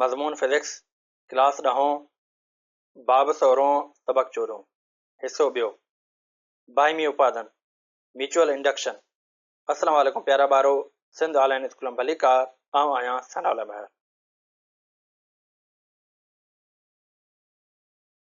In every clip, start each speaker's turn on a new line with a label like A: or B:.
A: مضمون physics, class ڏهون، باب سورهون، سبق چوڏهون، حصو ٻيو، باهمي اپادن، ميوچوئل انڊڪشن. السلام عليڪم پيارا ٻارو، سنڌ آن لائين اسڪول ۾ ڀليڪار، آئون آهيان ثناء الله مهر.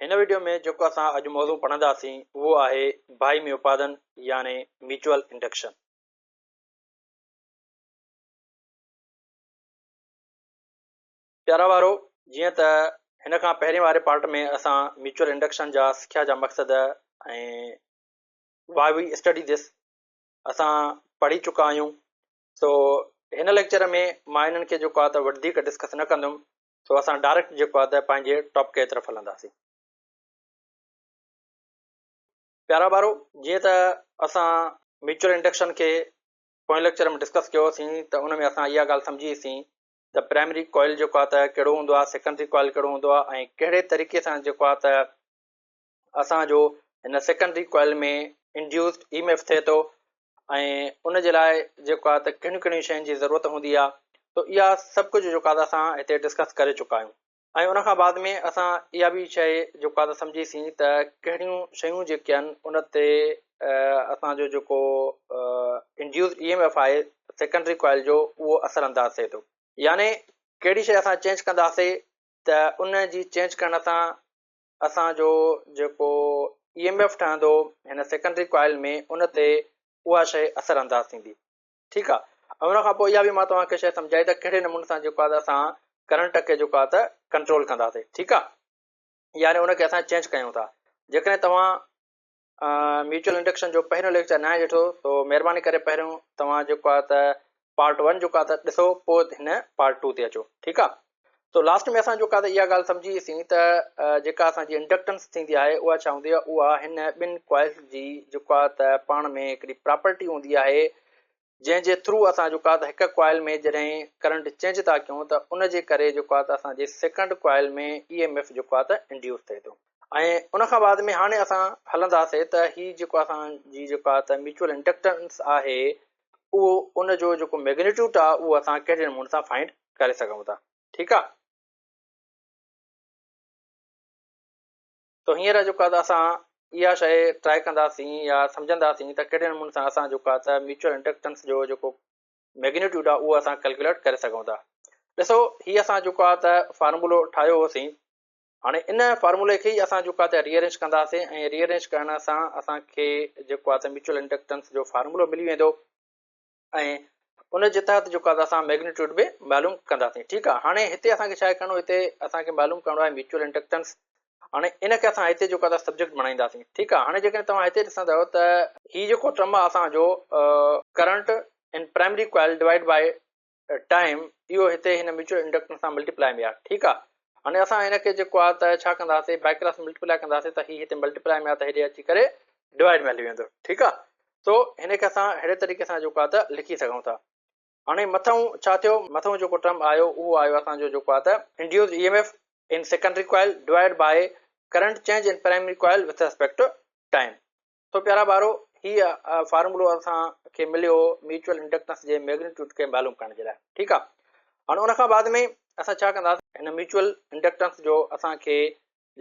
A: هن وڊيو ۾ جيڪو اسان اڄ موضوع پڙهنداسين اهو آهي باهمي اپادن يعني ميوچوئل انڊڪشن. پيارا ٻارو، جيئن ته هن کان پهرين واري پارٽ ۾ اسان ميوچوئل انڊڪشن جا سکيا جا مقصد ۽ why we study this اسان پڙهي چڪا آهيون، سو هن ليڪچر ۾ مان انهن کي جيڪو آهي ته وڌيڪ ڊسڪس نه ڪندم، سو اسان ڊائريڪٽ جيڪو آهي ته پنهنجي ٽاپڪ جي طرف هلنداسين. پيارا ٻارو، جيئن ته اسان ميوچوئل انڊڪشن کي پوئين ليڪچر ۾ ڊسڪس ڪيوسين ته ان ۾ اسان اها ڳالهه سمجهي سين ته پرائمري ڪوائل جيڪو آهي ته ڪهڙو هوندو آهي، سيڪنڊري ڪوائل ڪهڙو هوندو آهي ۽ ڪهڙي طريقي سان جيڪو آهي ته اسان جو هن secondary coil ۾ induced E M F ٿئي ٿو ۽ ان جي لاء جيڪو آهي ته ڪهڙيون ڪهڙيون شين جي ضرورت هوندي آهي. تو اها سڀ ڪجهه جيڪو آهي ته اسان هتي ڊسڪس ڪري چڪا آهيون. ۽ ان کان بعد ۾ اسان اها به شيء جيڪو آهي ته سمجهي سين ته ڪهڙيون شيون جيڪي آهن ان تي اسان جو جيڪو انڊيوسڊ اي ايم ايف آهي سيڪنڊري ڪوائل جو اهو اثر انداز ٿئي ٿو. يعني ڪهڙي شيء اسان چينج ڪنداسي ته ان جي چينج ڪرڻ سان اسان جو جيڪو اي ايم ايف ٺهندو هن سيڪنڊري ڪوائل ۾ ان تي اها شيء اثر انداز ٿيندي. ٺيڪ آ ۽ ان کان پوء اها به مان توهان کي شيء سمجهائي ته ڪهڙي نموني سان جيڪو آ ته اسان ڪرنٽ کي جيڪو آ ته ڪنٽرول ڪنداسي. ٺيڪ آ، يعني ان کي اسان چينج ڪيون ٿا. جيڪڏهن توهان ميوچوئل انڊڪشن جو پهريون ليڪچر ناهي ڏٺو تو مهرباني ڪري پهريون توهان جيڪو آ ته پارٽ ون جيڪو آ ته ڏسو پوء هن پارٽ ٽو تي اچو. ٺيڪ آ، تو لاسٽ ۾ اسان جيڪا ته اها ڳالهه سمجهي سين ته جيڪا اسان جي انڊڪٽنس ٿيندي آهي اها ڇا هوندي آهي، اها هن ٻن ڪوائلز جي جيڪا ته پاڻ ۾ هڪڙي پراپرٽي هوندي آهي جنهن جي ٿرو اسان جيڪا ته هڪ ڪوائل ۾ جڏهن ڪرنٽ چينج ٿا ڪيون ته ان جي ڪري جيڪا ته اسان جي سيڪنڊ ڪوائل ۾ اي ايم ايف جيڪا ته انڊيوس ٿئي ٿو. ۽ ان کان بعد ۾ هاڻي اسان هلنداسي ته هي جيڪو اسان جي جيڪا ته ميوچوئل انڊڪٽنس آهي اهو ان جو جيڪو ميگنيٽيوڊ آهي اهو اسان ڪهڙي نموني سان فائنڊ ڪري سگهون ٿا. ٺيڪ آ، تو هينئر جيڪو آ ته اسان اها شيء ٽرائي ڪنداسين يا سمجهنداسين ته ڪهڙي نموني سان اسان جيڪو آ ته ميوچوئل انڊڪٽنس جو جيڪو ميگنيٽيوڊ آ اهو اسان ڪيلڪيوليٽ ڪري سگهون ٿا. ڏسو هي اسان جيڪو آ ته فارمولو ٺاهيو هوسين، هاڻي ان فارمولي کي ئي اسان جيڪو آ ته ري ارينج ڪنداسين ۽ ري ارينج ڪرڻ سان اسان کي جيڪو آ ته ميوچوئل انڊڪٽنس جو فارمولو ملي ويندو ۽ ان جي تحت جيڪو آهي اسان ميگنيٽيوڊ به معلوم ڪنداسين. ٺيڪ آهي، هاڻي هتي اسان کي ڇا ڪرڻو، هتي اسان کي معلوم ڪرڻو آهي ميوچوئل انڊڪٽنس. هاڻي ان کي اسان هتي جيڪو آهي سبجيڪٽ بڻائينداسين. ٺيڪ آهي، هاڻي جيڪڏهن توهان هتي ڏسندؤ ته هي جيڪو ٽرم آهي اسان جو current in primary coil divide by time, اهو هتي هن ميوچوئل انڊڪٽنس سان ملٽيپلائي ۾ آهي. ٺيڪ آهي، هاڻي اسان هن کي جيڪو آهي ته ڇا ڪنداسين، بائي ڪراس ملٽيپلائي ڪنداسين ته هي هتي ملٽيپلائي ۾ آهي ته هيڏي اچي ڪري ڊوائيڊ ۾ هلي ويندو. ٺيڪ آهي، سو هن کي اسان اهڙي طريقي سان جيڪو آهي ته لکي سگهون ٿا. هاڻي مٿئون ڇا ٿيو، مٿئون جيڪو ٽرم آيو اهو آيو اسان جو جيڪو آهي ته induced E M F in secondary coil divide by current change in primary coil with respect to time. سو پيارا ٻارو هي فارمولو اسان کي مليو ميوچوئل انڊڪٽنس جي ميگنيٽيوڊ کي معلوم ڪرڻ جي لاء. ٺيڪ آهي، هاڻي ان کان بعد ۾ اسان ڇا ڪنداسين، هن ميوچوئل انڊڪٽنس جو اسان کي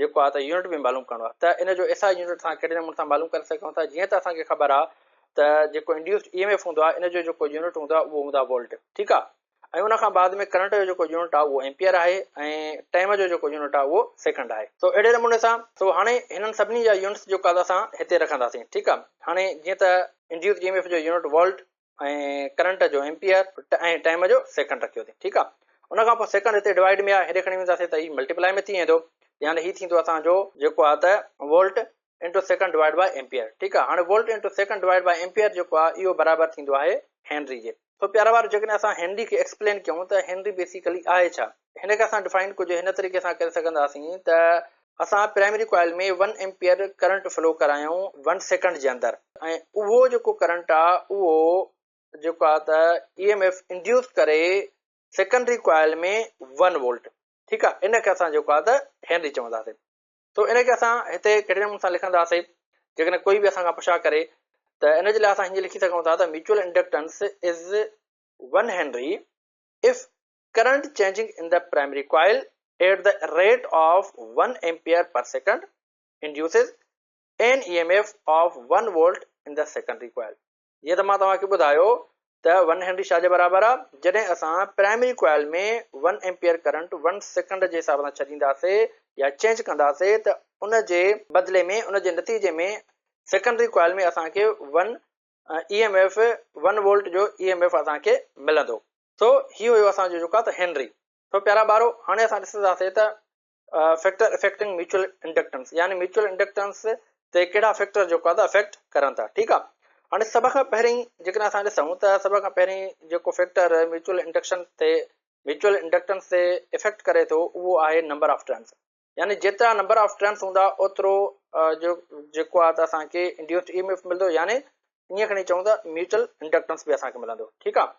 A: جيڪو آهي ته يونٽ به معلوم ڪرڻو آهي ته ان جو ايس I unit اسان ڪهڙي نموني سان معلوم ڪري سگهون ٿا. جيئن ته اسان کي خبر آهي ته جيڪو انڊيوسڊ اي ايم ايف هوندو آهي ان جو جيڪو يونٽ هوندو آهي اهو هوندو آهي وولٽ. ٺيڪ آهي، ۽ ان کان بعد ۾ ڪرنٽ جو جيڪو يونٽ آهي اهو ايمپيئر آهي ۽ ٽائيم جو جيڪو يونٽ آهي اهو سيڪنڊ آهي. سو اهڙي نموني سان سو هاڻي هنن سڀني جا يونٽس جيڪو آهي اسان هتي رکنداسين. ٺيڪ آهي، هاڻي جيئن ته انڊيوسڊ اي ايم ايف جو يونٽ وولٽ ۽ ڪرنٽ جو ايمپيئر ۽ ٽائيم جو سيڪنڊ رکيوسين. ٺيڪ آ، ان کان پوء سيڪنڊ هتي ڊوائيڊ ۾ آ، هيڏي کڻي وينداسين ته هي ملٽيپلائي ۾ ٿي ويندو، يعني هي ٿيندو اسان جو جيڪو آ ته volt into second divide by ampere. ٺيڪ آ، هاڻي volt into second divide by ampere جيڪو آ اهو برابر ٿيندو آهي هينري جي. سو پيارا ٻارو جيڪڏهن اسان هينري کي ايڪسپلين ڪيون ته هينري بيسيڪلي آهي ڇا؟ هن کي اسان ڊفائن ڪجهه هن طريقي سان ڪري سگهنداسين ته اسان primary coil ۾ 1 ampere current flow ڪرايون 1 سيڪنڊ جي اندر ۽ اهو جيڪو ڪرنٽ آ اهو جيڪو آ ته اي ايم ايف انڊيوس ڪري سيڪنڊري ڪوائل ۾ 1 وولٽ. ٺيڪ آ، ان کي اسان جيڪو آ ته هينري چونداسين. سو ان کي اسان هتي ڪهڙي نموني سان لکنداسين، جيڪڏهن ڪوئي به اسان کان پڇا ڪري ته ان جي لاء اسان هيئن لکي سگهون ٿا ته mutual inductance is 1 henry if Current changing in the primary coil at the rate of 1 ampere per second induces an EMF of 1 volt in the secondary coil. جيئن ته مان توهان کي ٻڌايو ته 1 هينري ڇا جي برابر آهي؟ جڏهن اسان primary coil ۾ 1 ampere current 1 second جي حساب سان ڇڏينداسي يا چينج ڪنداسي ته ان جي بدلي ۾ ان جي نتيجي ۾ سيڪنڊري ڪوائل ۾ اسان کي 1 اي ايم ايف 1 وولٽ جو اي ايم ايف اسان کي ملندو. سو هي هيو اسان جو جيڪو آهي ته هينري. سو پيارا ٻارو هاڻي اسان ڏسنداسين ته فيڪٽر افيڪٽنگ ميوچل انڊڪٽنس يعني ميوچل انڊڪٽنس تي ڪهڙا فيڪٽر جيڪو آهي ته افيڪٽ ڪرن ٿا. ٺيڪ آهي، هاڻي سڀ کان پهرين جيڪڏهن اسان ڏسون ته سڀ کان پهرين جيڪو فيڪٽر ميوچل انڊڪشن تي ميوچل انڊڪٽنس تي افيڪٽ ڪري ٿو اهو آهي نمبر آف ٽرنس، يعني جيترا نمبر آف ٽرنس هوندا اوترو جو جيڪو آهي ته اسان کي انڊيوسڊ اي ايم ايف ملندو، يعني ائين کڻي چئون ته ميوچل انڊڪٽنس به اسان کي ملندو. ٺيڪ آهي،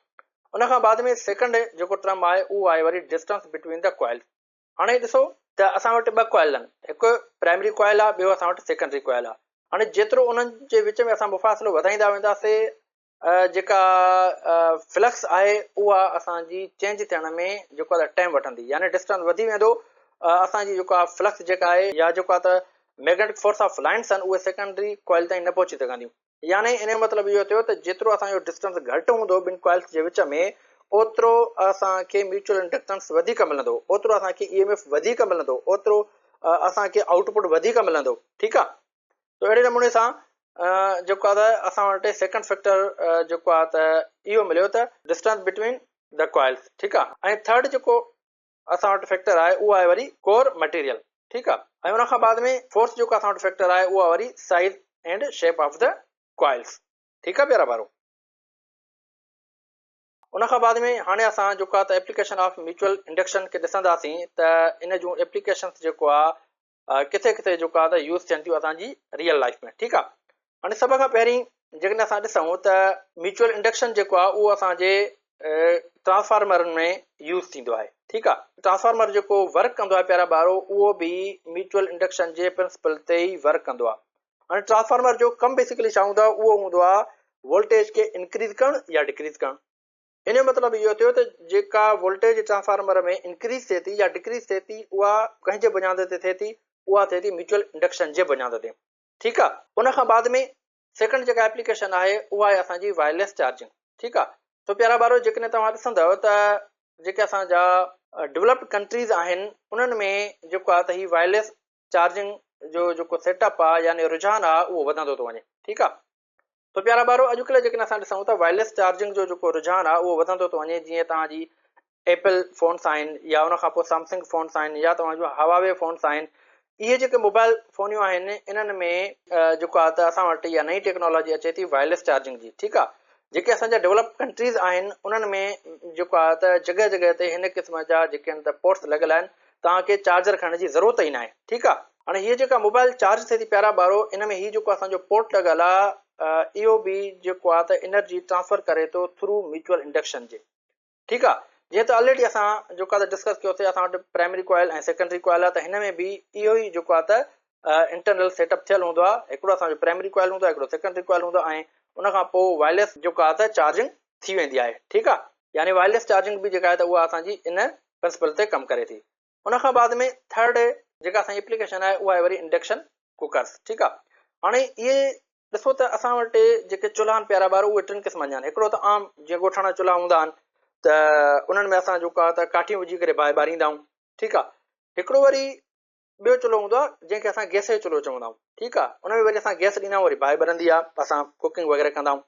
A: ان کان بعد ۾ سيڪنڊ جيڪو ٽرم آهي اهو آهي وري ڊسٽنس بٽوين the coil. هاڻي ڏسو ته اسان وٽ ٻه ڪوائل آهن، هڪ پرائمري ڪوائل آهي، ٻيو اسان وٽ سيڪنڊري ڪوائل آهي. هاڻي جيترو انهن جي وچ ۾ اسان مفاصلو وڌائيندا وينداسي جيڪا فلڪس آهي اها اسان جي چينج ٿيڻ ۾ جيڪو آهي ٽائيم وٺندي، يعني ڊسٽنس وڌي ويندو اسان جي جيڪا فلڪس جيڪا آهي يا جيڪو آهي ته ميگنيٽڪ فورس آف لائنس آهن اهي سيڪنڊري ڪوائل تائين نه پهچي سگهنديون. يعني ان جو مطلب اهو ٿيو ته جيترو اسان جو ڊسٽنس گهٽ هوندو ٻن ڪوائلس جي وچ ۾ اوترو اسان کي ميوچل انڊڪٽنس وڌيڪ ملندو، اوترو اسان کي اي ايم ايف وڌيڪ ملندو، اوترو اسان کي آئوٽ پٽ وڌيڪ ملندو. ٺيڪ آهي، تو اهڙي نموني سان جيڪو آهي ته اسان وٽ سيڪنڊ فيڪٽر جيڪو آهي ته اهو مليو ته ڊسٽنس بٽوين the coils. ٺيڪ آهي، ۽ ٿرڊ جيڪو اسان وٽ فيڪٽر آهي اهو آهي وري ڪور مٽيريل. ٺيڪ آهي، ۽ ان کان بعد ۾ فورٿ جيڪو اسان وٽ فيڪٽر آهي اهو آهي وري size and shape of the coils. ٺيڪ آهي پيارا ٻارو، ان کان بعد ۾ هاڻي اسان جيڪو آهي ته ايپليڪيشن آف ميوچل انڊڪشن کي ڏسنداسين ته ان جون ايپليڪيشنس جيڪو آهي ڪٿي ڪٿي جيڪو آهي ته يوز ٿين ٿيون اسان جي ريئل لائف ۾. ٺيڪ آهي، هاڻي سڀ کان پهرين جيڪڏهن اسان ڏسون ته ميوچل انڊڪشن جيڪو آهي اهو اسان جي ٽرانسفارمرن ۾ يوز ٿيندو آهي. ٺيڪ آهي، ٽرانسفارمر جيڪو ورڪ ڪندو آهي پيارا ٻارو اهو به ميوچل انڊڪشن جي پرنسپل تي ئي ورڪ ڪندو آهي. هاڻي ٽرانسفارمر جو ڪم بيسڪلي ڇا هوندو آهي؟ اهو هوندو آهي وولٽيج کي انڪريز ڪرڻ يا ڊڪريز ڪرڻ. ان جو مطلب اهو ٿيو ته جيڪا وولٽيج ٽرانسفارمر ۾ انڪريز ٿئي ٿي يا ڊڪريز ٿئي ٿي اها ڪنهن جي بنياد تي ٿئي ٿي؟ اها ٿئي ٿي ميوچل انڊڪشن جي بنياد تي. ٺيڪ آ، ان کان بعد ۾ سيڪنڊ جيڪا ايپليڪيشن آهي اها آهي اسان جي وائرليس چارجنگ. ٺيڪ آ، سو پيارا ٻارو جيڪڏهن توهان ڏسندؤ ته جيڪي اسان جا ڊولپڊ ڪنٽريز آهن انهن ۾ جيڪو آ ته هي وائرليس چارجنگ جو جيڪو سيٽ اپ آ يعني رجحان آ اهو وڌندو ٿو وڃي. ٺيڪ آ، تو پيارا ٻارو اڄڪلهه جيڪڏهن اسان ڏسون ته وائرليس چارجنگ جو جيڪو رجحان آهي اهو وڌندو ٿو وڃي، جيئن توهان جي ايپل فونس آهن يا ان کان پوء سامسنگ فونس آهن يا توهان جون هواوي فونس آهن، اهي جيڪي موبائل فونيون آهن انهن ۾ جيڪو آهي ته اسان وٽ اها نئين ٽيڪنالاجي اچي ٿي وائرليس چارجنگ جي. ٺيڪ آهي، جيڪي اسان جا ڊولپ ڪنٽريز آهن انهن ۾ جيڪو آهي ته جڳهه جڳهه تي هن قسم جا جيڪي آهن ته پورٽس لڳل آهن، توهان کي چارجر کڻڻ جي ضرورت ئي ناهي. ٺيڪ آ، هاڻي هيء جيڪا موبائل چارج ٿئي ٿي پيارا ٻارو ان ۾ هي جيڪو اسان جو پورٽ لڳل آ اهو به جيڪو آ ته انرجي ٽرانسفر ڪري ٿو ٿرو ميوچل انڊڪشن جي. ٺيڪ آ، جيئن ته آلريڊي اسان جيڪو آ ته ڊسڪس ڪيوسي اسان وٽ پرائمري ڪوائل ۽ سيڪنڊري ڪوائل آ ته هن ۾ به اهو ئي جيڪو آ ته انٽرنل سيٽ اپ ٿيل هوندو آ، هڪڙو اسان جو پرائمري ڪوائل هوندو آ هڪڙو سيڪنڊري ڪوائل هوندو آ ۽ ان کان پوء وائرليس جيڪو آ ته چارجنگ ٿي ويندي آهي. ٺيڪ آ، يعني وائرليس چارجنگ به جيڪا آهي ته اها اسان جي ان پرنسپل تي ڪم ڪري ٿي. ان کان بعد ۾ ٿرڊ جيڪا اسان جي ايپليڪيشن آهي اها آهي وري انڊڪشن ڪوڪرس. ٺيڪ آهي، هاڻي اهي ڏسو ته اسان وٽ جيڪي چولها آهن پيارا ٻار اهي ٽن قسمن جا آهن. هڪڙو ته عام جيئن ڳوٺاڻا چولها هوندا آهن ته انهن ۾ اسان جيڪو آهي ته ڪاٺيون وجهي ڪري باهه ٻاريندا آهيون. ٺيڪ آهي، هڪڙو وري ٻيو چولهو هوندو آهي جنهن کي اسان گئس جو چولهو چوندا آهيون. ٺيڪ آهي، ان ۾ وري اسان گئس ڏيندا آهيون وري باهه ٻرندي آهي اسان ڪوڪنگ وغيره ڪندا آهيون.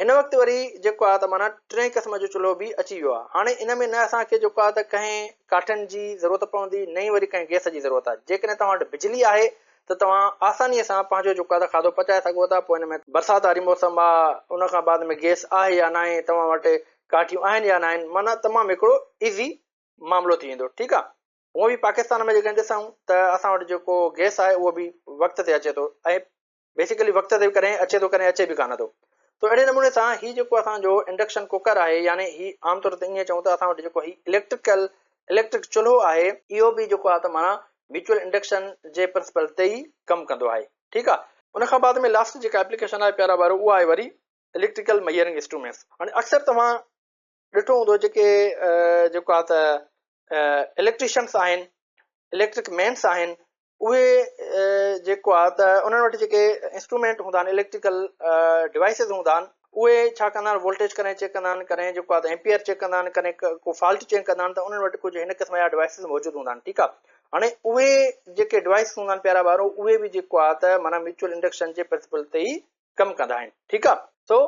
A: هن وقت وري جيڪو آهي ته معنيٰ ٽئين قسم جو چلهو به اچي ويو آهي. هاڻي ان ۾ نه اسان کي جيڪو آهي ته ڪنهن ڪاٺين جي ضرورت پوندي نه ئي وري ڪنهن گئس جي ضرورت آهي. جيڪڏهن توهان وٽ بجلي آهي ته توهان آسانيء سان پنهنجو جيڪو آهي ته کاڌو پچائي سگهو ٿا. پوء ان ۾ برسات واري موسم آهي ان کان بعد ۾ گئس آهي يا ناهي، توهان وٽ ڪاٺيون آهن يا ناهن، معنيٰ تمام هڪڙو ايزي معاملو ٿي ويندو. ٺيڪ آهي. هونء به پاڪستان ۾ جيڪڏهن ڏسون ته اسان وٽ جيڪو گئس آهي اهو به وقت تي اچي ٿو ۽ بيسيڪلي وقت تي ڪڏهن اچي ٿو ڪڏهن اچي به ڪانه ٿو. تو اهڙي نموني سان هي جيڪو اسان جو انڊڪشن ڪوڪر آهي يعني هي عام طور تي ائين چئون ته اسان وٽ جيڪو هي اليڪٽريڪل اليڪٽرڪ چلهو آهي اهو به جيڪو آهي ته معنيٰ ميوچل انڊڪشن جي پرنسپل تي ئي ڪم ڪندو آهي. ٺيڪ آهي. ان کان بعد ۾ لاسٽ جيڪا ايپليڪيشن آهي پيارا ٻارو اها آهي وري اليڪٽريڪل ميئرنگ انسٽرومينٽس. هاڻي اڪثر توهان ڏٺو هوندو جيڪي جيڪو آهي ته اليڪٽريشنس آهن، اليڪٽرڪ مينس آهن، اهي جيڪو آهي ته انهن وٽ جيڪي انسٽرومينٽ هوندا آهن، اليڪٽريڪل ڊوائسز هوندا آهن، اهي ڇا ڪندا آهن، وولٽيج ڪڏهن چيڪ ڪندا آهن، ڪڏهن جيڪو آهي ته ايمپيئر چيڪ ڪندا آهن، ڪڏهن ڪو فالٽ چيڪ ڪندا آهن ته انهن وٽ ڪجهه هن قسم جا ڊوائسز موجود هوندا آهن. ٺيڪ آهي، هاڻي اهي جيڪي ڊوائسز هوندا آهن پيارا ٻارو، اهي به جيڪو آهي ته معنيٰ ميوچل انڊڪشن جي پرنسپل تي ئي ڪم ڪندا آهن. ٺيڪ آهي، سو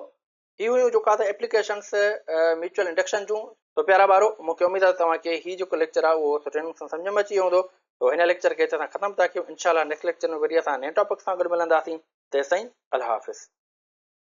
A: هي هيون جيڪا ته ايپليڪيشنس ميوچل انڊڪشن جون. تو پيارا ٻارو مون کي اميد آهي ته توهان کي هي جيڪو ليڪچر آهي اهو سٺي نموني سان سمجهه ۾ اچي ويو هوندو. تو هن ليڪچر کي هتي اسان ختم ٿا ڪيون. انشاء الله نيڪسٽ ليڪچر ۾ وري اسان نئين ٽاپڪ سان گڏ ملنداسين. تيستائين الله حافظ.